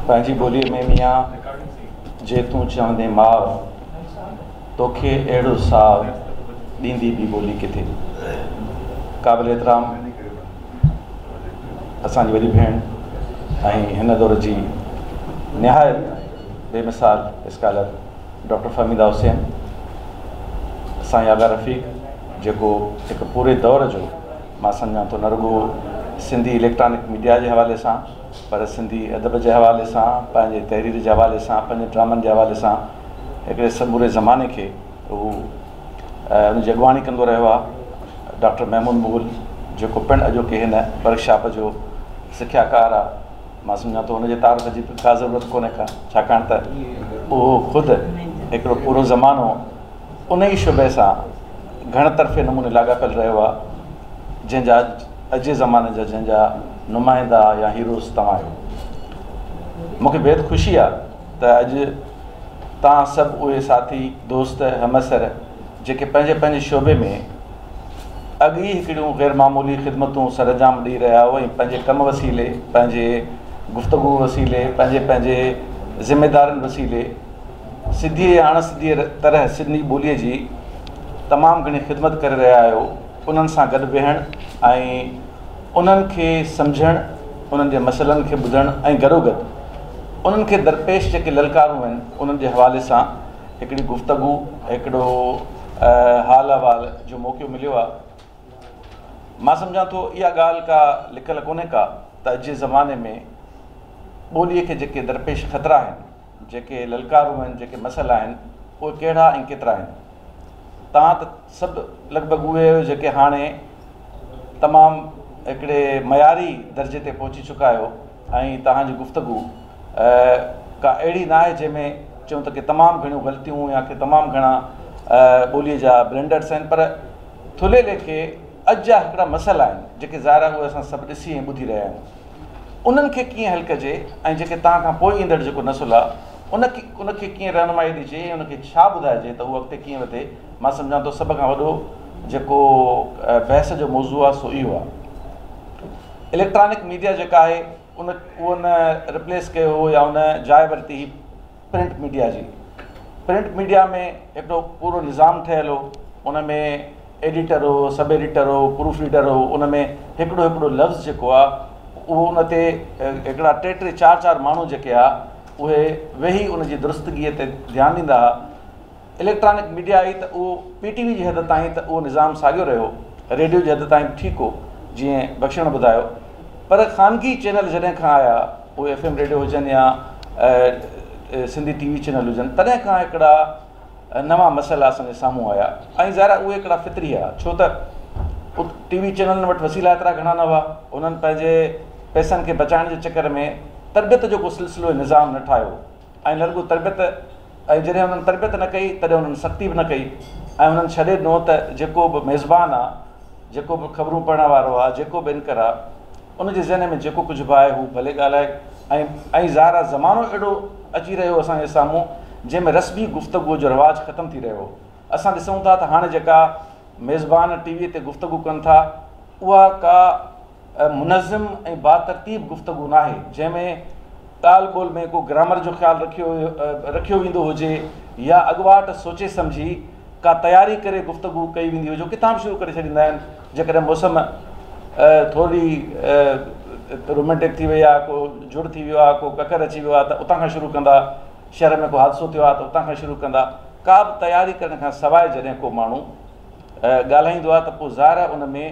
پنهنجي ٻوليء ۾ ميان جي تون چوندين ماء، توکي اهڙو ساء ڏيندي ٻي ٻولي ڪٿي. قابل احترام اسان جي وڏي ڀيڻ ۽ هن دور جي نهايت بي مثال اسڪالر ڊاڪٽر فهميده حسين، سائين آغا رفيق جيڪو هڪ پوري دور جو مان سمجهان ٿو نه رڳو سنڌي اليڪٽرانڪ ميڊيا جي حوالي سان پر سنڌي ادب جي حوالي سان، پنهنجي تحرير جي حوالي سان، پنهنجي ڊرامن جي حوالي سان هڪڙي سموري زماني کي هو ان جي اڳواڻي ڪندو رهيو آهي. ڊاڪٽر محمود مغل جيڪو پڻ اڄوڪي هن ورڪشاپ جو سکياڪار آهي، مان سمجهان ٿو ان جي تعارف جي به ڪا ضرورت ڪونهي ڪا، ڇاڪاڻ ته اهو خود هڪڙو پورو زمانو ان ئي شعبي سان گهڻ طرفي نموني لاڳاپيل رهيو آهي، جنهن جا اڄ جي زماني جا جنهن جا نمائندا يا هيروز توهان آهيو. مون کي بيحد خوشي آهي ته اڄ توهان سڀ اهي ساٿي، دوست، همعصر جيڪي پنهنجي پنهنجي شعبي ۾ اڳ ئي هڪڙيون غير معمولي خدمتون سرانجام ڏئي رهيا آهيو ۽ پنهنجي ڪم وسيلي، پنهنجي گفتگو وسيلي، پنهنجي پنهنجي ذميدارين وسيلي سڌيء يا اڻ سڌيء طرح سنڌي ٻوليء جي تمام گهڻي خدمت ڪري رهيا آهيو، انهن سان گڏ ويهڻ ۽ انهن کي سمجهڻ، انهن جي مسئلن کي ٻڌڻ ۽ گڏوگڏ انهن کي درپيش جيڪي للڪارون آهن، انهن جي حوالي سان هڪڙي گفتگو، هڪڙو حال احوال جو موقعو مليو آهي. مان سمجهان ٿو اها ڳالهه ڪا لڪل ڪونهي ڪا ته اڄ جي زماني ۾ ٻوليء کي جيڪي درپيش خطرا آهن، جيڪي للڪارون آهن، جيڪي مسئلا آهن، اهي ڪهڙا ۽ ڪيترا آهن. توهان ته سڀ لڳ ڀڳ اهي آهيو جيڪي هاڻي تمام هڪڙي معياري درجي تي پهچي چڪا آهيو ۽ توهان جي گفتگو ڪا اهڙي نه آهي جنهن ۾ چئون ته ڪي تمام گهڻيون غلطيون يا ڪي تمام گهڻا ٻوليء جا بلنڊرس آهن پر ٿلهي ليکي اڄ جا هڪڙا مسئلا آهن جيڪي ظاهر آهي اهي اسان سڀ ڏسي ۽ ٻڌي رهيا آهيون. انهن کي ڪيئن حل ڪجي ۽ جيڪي توهان کان پوء ايندڙ جيڪو نسل آهي ان کي ان کي ڪيئن رهنمائي ڏجي ۽ ان کي ڇا ٻڌائجي ته هو اڳتي ڪيئن وڌي، مان سمجهان ٿو سڀ کان وڏو جيڪو بحث جو موضوع آهي سو اهو آهي. اليڪٽرانڪ ميڊيا جيڪا آهي ان ان رپليس ڪيو هو يا ان جاء ورتي هئي پرنٽ ميڊيا جي. پرنٽ ميڊيا ۾ هڪڙو پورو نظام ٺهيل هو، ان ۾ ايڊيٽر هو، سب ايڊيٽر هو، پروف ريڊر هو، ان ۾ هڪڙو هڪڙو لفظ جيڪو آ اهو ان تي هڪڙا ٽي ٽي چار چار ماڻهو جيڪي آ اهي ويهي ان جي درستگيء تي ڌيان ڏيندا ها. اليڪٽرانڪ ميڊيا آئي ته اهو پي ٽي وي جي حد تائين ته اهو نظام ساڳيو رهيو، ريڊيو جي حد تائين به ٺيڪ هو جيئن بخشڻ ٻڌايو پر خانگي چينل جڏهن کان آيا اهي ايف ايم ريڊيو هجن يا سنڌي ٽي وي چينل هجن تڏهن کان هڪڙا نوان مسئلا اسان جي سامهون آيا ۽ ظاهر آهي اهي هڪڙا فطري هئا ڇو ته ٽي وي چينلن وٽ وسيلا ايترا گهڻا نه هئا انهن پنهنجي پئسن کي بچائڻ جي چڪر ۾ تربيت جو ڪو سلسلو ۽ نظام نه ٺاهيو ۽ نه رڳو تربيت ۽ جڏهن انهن تربيت نه ڪئي تڏهن انهن سختي به نه ڪئي ۽ انهن ڇڏي ڏنو ته جيڪو به ميزبان آ جيڪو به خبرون پڙهڻ وارو آ جيڪو به اينڪر آ ان جي ذهن ۾ جيڪو ڪجهه به آهي هو ڀلي ڳالهائي ۽ ۽ ظاهر آهي زمانو اهڙو اچي رهيو اسان جي سامهون جنهن ۾ رسمي گفتگوء جو رواج ختم ٿي رهيو هو. اسان ڏسون ٿا ته هاڻي جيڪا ميزبان ٽي وي تي گفتگو ڪن ٿا اها ڪا منظم ۽ باترتيب گفتگو ناهي جنهن ۾ ڳالهه ٻولهه ۾ ڪو گرامر جو خيال رکيو رکيو ويندو هجي يا اڳواٽ سوچي سمجهي ڪا تياري ڪري گفتگو ڪئي ويندي هجي ڪٿان به شروع ڪري ڇڏيندا آهن جيڪڏهن موسم ٿوري رومينٽڪ ٿي وئي آهي ڪو جهڙ ٿي ويو آهي ڪو ڪڪر اچي ويو آهي ته اتان کان شروع ڪندا شهر ۾ ڪو حادثو ٿيو آهي ته اتان کان شروع ڪندا ڪا به تياري ڪرڻ کان سواء جڏهن ڪو ماڻهو ڳالهائيندو آهي ته پوء ظاهر آهي ان ۾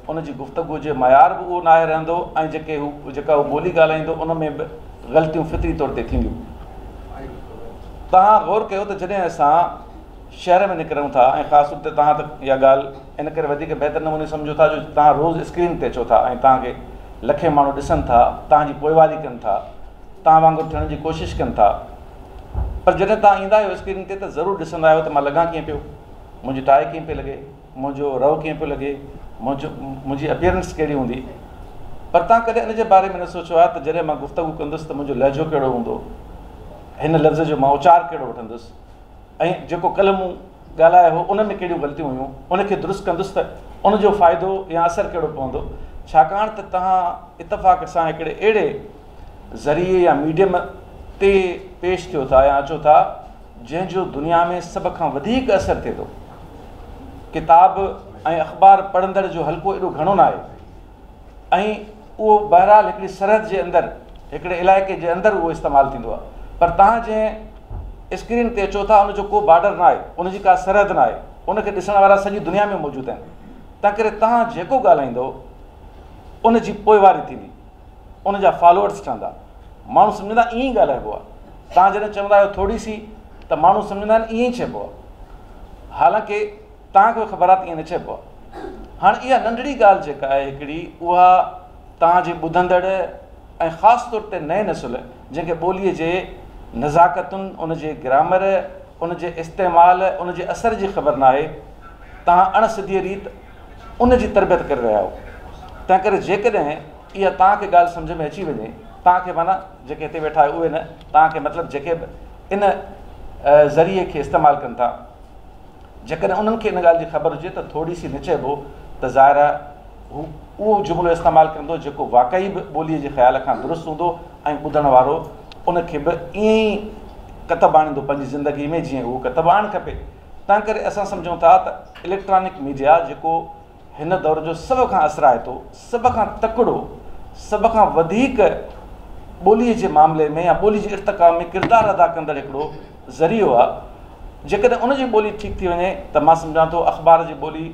ان جي گفتگو جو معيار به اهو ناهي رهندو ۽ جيڪي هو جيڪا هو ٻولي ڳالهائيندو ان ۾ به غلطيون فطري طور تي ٿينديون. توهان غور ڪيو ته جڏهن اسان شهر ۾ نڪرون ٿا ۽ خاص طور تي توهان ته اها ڳالهه ان ڪري وڌيڪ بهتر نموني سمجهو ٿا جو توهان روز اسڪرين تي اچو ٿا ۽ توهان کي لکين ماڻهو ڏسن ٿا، توهان جي پوئواري ڪن ٿا، توهان وانگر ٿيڻ جي ڪوشش ڪن ٿا پر جڏهن توهان ايندا آهيو اسڪرين تي ته ضرور ڏسندا آهيو ته مان لڳان ڪيئن پيو، منهنجي ٽائي ڪيئن پئي لڳي. منهنجو رئو ڪيئن پيو لڳي، منهنجو منهنجي اپيئرنس ڪهڙي هوندي. پر توهان ڪڏهن ان جي باري ۾ نه سوچيو آهي ته جڏهن مان گفتگو ڪندس ته منهنجو لهجو ڪهڙو هوندو، هن لفظ جو مان اچار ڪهڙو وٺندس ۽ جيڪو ڪلهه مون ڳالهايو هو ان ۾ ڪهڙيون غلطيون هيون، ان کي درست ڪندس ته ان جو فائدو يا اثر ڪهڙو پوندو. ڇاڪاڻ ته توهان اتفاق سان هڪڙي اهڙي ذريعي يا ميڊيم تي پيش ٿيو ٿا يا اچو ٿا جنهن جو دنيا ۾ سڀ کان وڌيڪ اثر ٿئي ٿو. ڪتاب ۽ اخبار پڙهندڙ جو حلقو ايڏو گهڻو ناهي ۽ اهو بهرحال هڪڙي سرحد جي اندر، هڪڙي علائقي جي اندر اهو استعمال ٿيندو آهي، پر توهان جنهن اسڪرين تي اچو ٿا ان جو ڪو بارڊر ناهي، ان جي ڪا سرحد ناهي، ان کي ڏسڻ وارا سڄي دنيا ۾ موجود آهن. تنهنڪري توهان جيڪو ڳالهائيندو ان جي پوئواري ٿيندي، ان جا فالوورس ٺهندا، ماڻهو سمجهندا ائين ئي ڳالهائبو آهي. توهان جڏهن چوندا آهيو ٿوري سي ته ماڻهو سمجهندا آهن ائين ئي چئبو آهي، حالانڪه توهان کي به خبر آهي ته ائين نه چئبو آهي. هاڻ اها ننڍڙي ڳالهه جيڪا آهي هڪڙي، اها توهان جي ٻڌندڙ ۽ خاص طور تي نئين نسل جنهن کي ٻوليء جي نزاڪتن، ان جي گرامر، ان جي استعمال، ان جي اثر جي خبر ناهي، توهان اڻ سڌيء ريت ان جي تربيت ڪري رهيا آهيو. تنهنڪري جيڪڏهن اها توهان کي ڳالهه سمجهه ۾ اچي وڃي، توهان کي معنيٰ جيڪي هتي ويٺا آهيو اهي نه، توهان کي مطلب جيڪي به ان ذريعي کي استعمال ڪن ٿا، جيڪڏهن انهن کي ان ڳالهه جي خبر هجي ته ٿوري سي نه چئبو ته ظاهر آهي هو اهو جملو استعمال ڪندو جيڪو واقعي به ٻوليء جي خيال کان درست هوندو ۽ ٻڌڻ وارو ان کي به ائين ئي ڪتب آڻيندو پنهنجي زندگي ۾ جيئن اهو ڪتب آڻڻ کپي. تنهنڪري اسان سمجهون ٿا ته اليڪٽرانڪ ميڊيا جيڪو هن دور جو سڀ کان اثرائتو، سڀ کان تڪڙو، سڀ کان وڌيڪ ٻوليء جي معاملي ۾ يا ٻوليء جي ارتقا ۾ ڪردار ادا ڪندڙ هڪڙو ذريعو آهي، جيڪڏهن ان جي ٻولي ٺيڪ ٿي وڃي ته مان سمجهان ٿو اخبار جي ٻولي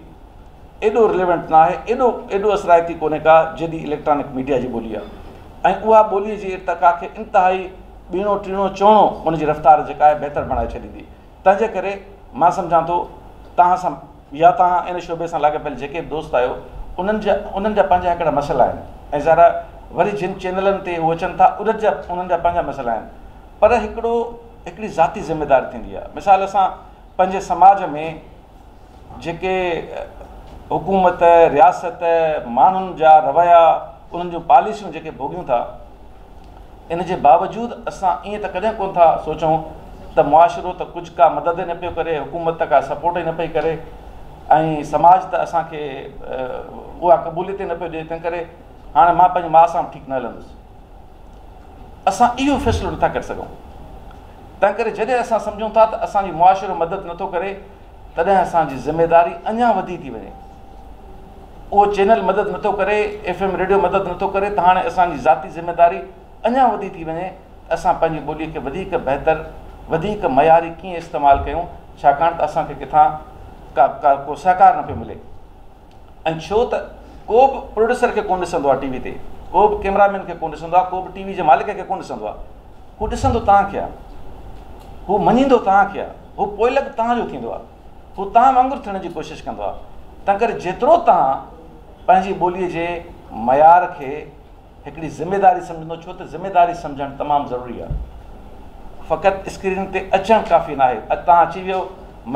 ايڏو رليونٽ نه آهي، ايڏو ايڏو اثرائتي ڪونهي ڪا جيڏي اليڪٽرانڪ ميڊيا جي ٻولي آهي ۽ اها ٻوليء جي ارتقا کي انتهائي ٻيڻو ٽيڻو چوڻو ان جي رفتار جيڪا آهي بهتر بڻائي ڇڏيندي. تنهن جي ڪري مان سمجهان ٿو توهان سان يا توهان ان شعبي سان لاڳاپيل جيڪي به دوست آهيو انهن جا انهن جا پنهنجا هڪڙا مسئلا آهن ۽ ظاهر آهي وري جن چينلن تي هو اچن ٿا انهن جا انهن جا پنهنجا مسئلا آهن پر هڪڙو هڪڙي ذاتي ذميداري ٿيندي آهي. مثال اسان پنهنجي سماج ۾ جيڪي حڪومت، رياست، ماڻهن جا رويا، انهن جون پاليسيون جيڪي ڀوڳيون ٿا، ان جي باوجود اسان ائين ته ڪڏهن ڪونه ٿا سوچون ته معاشرو ته ڪجهه ڪا مدد ئي نه پيو ڪري، حڪومت ته ڪا سپورٽ ئي نه پئي ڪري ۽ سماج ته اسان کي اها قبوليت ئي نه پيو ڏئي، تنهن ڪري هاڻي مان پنهنجي ماء سان به ٺيڪ نه هلندس. اسان اهو فيصلو نٿا ڪري سگهون. تنهن ڪري جڏهن اسان سمجهون ٿا ته اسان جي معاشرو مدد نٿو ڪري، تڏهن اسان جي ذميداري اڃا وڌي ٿي وڃي. اهو چينل مدد نٿو ڪري، ايف ايم ريڊيو مدد نٿو ڪري ته هاڻي اسان جي ذاتي ذميداري اڃا وڌي ٿي وڃي ته اسان پنهنجي ٻوليء کي وڌيڪ بهتر، وڌيڪ معياري ڪيئن استعمال ڪيون، ڇاڪاڻ ته اسان کي ڪٿان ڪا ڪا ڪو سهڪار نه پيو ملي. ۽ ڇو ته ڪو به پروڊيوسر کي ڪونه ڏسندو آهي ٽي وي تي، ڪو به ڪئميرا مين کي ڪونه ڏسندو آهي، ڪو به ٽي وي جي مالڪ کي ڪونه ڏسندو آهي، هو ڏسندو توهان کي آهي، هو مڃيندو توهان کي آهي، هو پوئلڳ توهان جو ٿيندو آهي، هو توهان وانگر ٿيڻ جي ڪوشش ڪندو آهي. تنهنڪري جيترو توهان پنهنجي ٻوليء جي معيار کي هڪڙي ذميداري سمجهندو، ڇو ته ذميداري سمجهڻ تمام ضروري آهي. فقط اسڪرين تي اچڻ ڪافي ناهي. اڄ توهان اچي ويو،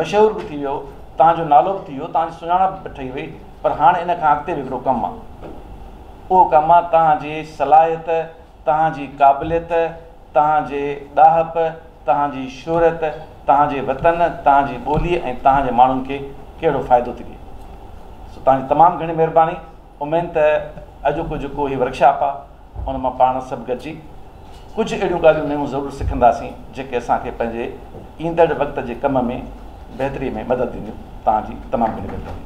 مشهور به ٿي ويو، توهان جو نالو به ٿي ويو، توهان جي سڃاڻپ به ٺهي وئي، پر هاڻ ان کان اڳتي به هڪڙو ڪم آهي. اهو ڪم آهي توهان جي صلاحيت، توهان جي قابليت، توهان جي ڏاهپ، توهان جي شهرت، توهان جي وطن، توهان جي ٻوليء ۽ توهان جي ماڻهن کي ڪهڙو فائدو ٿي ڏئي. سو توهان جي تمام گهڻي مهرباني. اميد ته اڄوڪو جيڪو هي ورڪشاپ آ ان مان پاڻ سڀ گڏجي ڪجهه اهڙيون ڳالهيون نيون ضرور سکنداسين جيڪي اسان کي پنهنجي ايندڙ وقت جي ڪم ۾ بهتري ۾ مدد ڏينديون. توهان جي تمام گهڻي مهرباني.